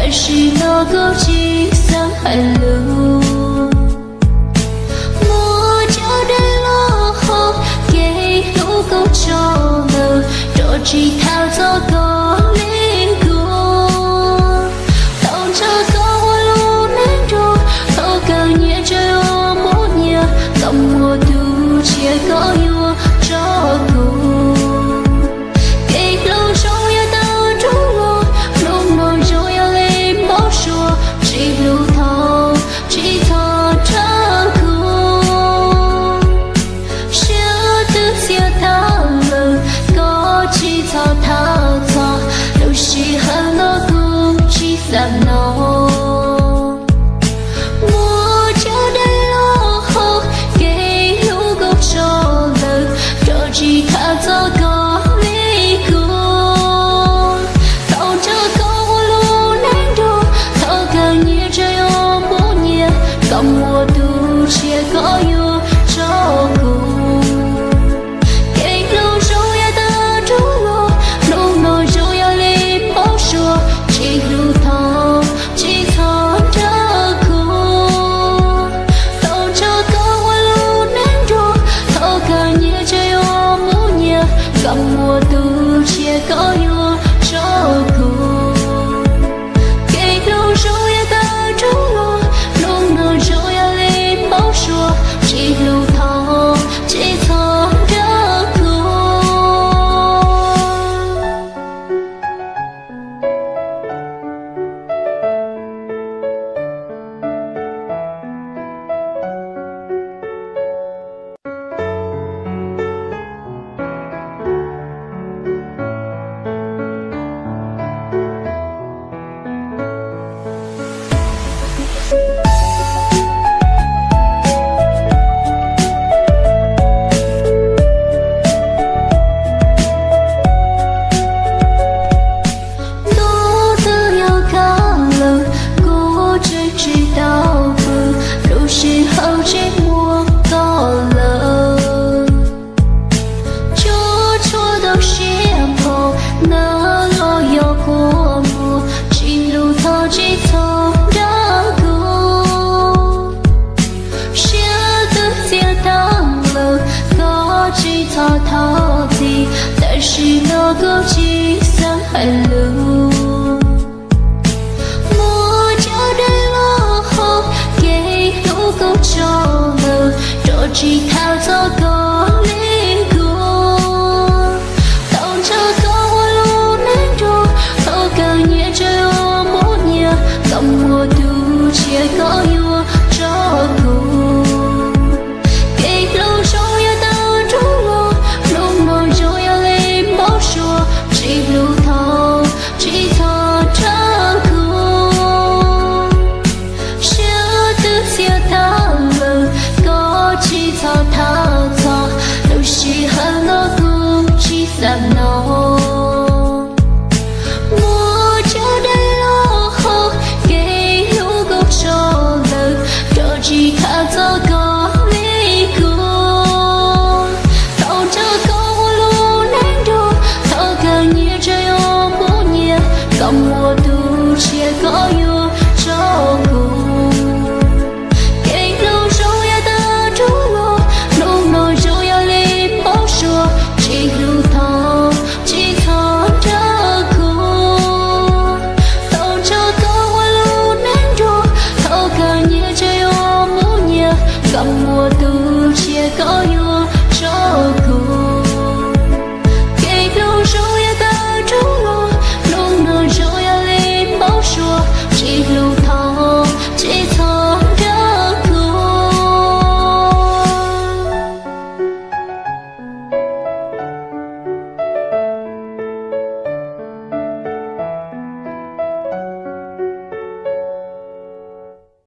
Tam sim no kuv tsis xav hais lus. Muaj cov dej los hauv kev hlub kuv tso lawm, rov tsis tham txog koj li kuv. Tau ntsib koj ua lub neej nrog, thaum kawg nyias tseem ua muaj nyias, koj muaj tus tsiaj koj yuav tso kuv. Kev hlub zoo yog tawm rau luag, hnub no zoo yog li npau suav, tsis hlub thov tsis txhob nrog kuv. Siab twb txias tag lawm, koj tsis txhob tham txog lub sij hawm no kuv tsis xav hnov. Muaj cov dej los hauv kev hlub kuv tso lawm, rov tsis tham txog koj li kuv. Tau ntsib koj ua lub neej nrog, thaum kawg nyias tseem ua muaj nyias, koj muaj tus tsiaj koj yuav tso kuv. Kev hlub zoo yog tawm rau luag, hnub no zoo yog li npau suav, tsis hlub thov tsis txhob nrog kuv. Tau ntsib koj ua lub neej nrog, thaum kawg nyias tseem ua muaj nyias, koj muaj tus tsiaj koj yuav tso kuv. Kev hlub zoo yog tawm rau luag, hnub no zoo yog li npau suav, tsis hlub thov tsis txhob nrog kuv. Ntuj twb yuav kaj lawm, kuv tseem tsis tau pw, lub sij hawm tsis muaj koj lawm. Cov tshuaj tau siab nphau, nag los yog kua muag, tsis hlub thov tsis txhob nrog kuv. Siab twb txias tag lawm, koj tsis txhob thov txim, tam sim no kuv tsis xav hais lus. Muaj cov dej los hauv kev hlub kuv tso lawm, rov tsis tham txog koj li kuv. Tau ntsib koj ua lub neej nrog, thaum kawg nyias tseem ua muaj nyias, koj muaj tus tsiaj koj yuav tso kuv. Kev hlub zoo yog tawm rau luag, hnub no zoo yog li npau suav, tsis hlub thov tsis txhob nrog kuv. Siab twb txias tag lawm, koj tsis txhob tham txog lub sij hawm no kuv tsis xav hnov. Muaj cov dej los hauv kev hlub kuv tso lawm, rov tsis tham txog koj li kuv. Tau ntsib koj ua lub neej nrog, thaum kawg nyias tseem ua muaj nyias, koj muaj tus tsiaj koj yuav tso kuv. Kev hlub zoo yog tawm rau luag, hnub no zoo yog li npau suav, tsis hlub thov tsis txhob nrog kuv. Tau ntsib koj ua lub neej nrog, thaum kawg nyias tseem ua muaj nyias, koj muaj tus tsiaj koj yuav tso kuv. Kev hlub zoo yog tawm rau luag, hnub no zoo yog li npau suav, tsis hlub thov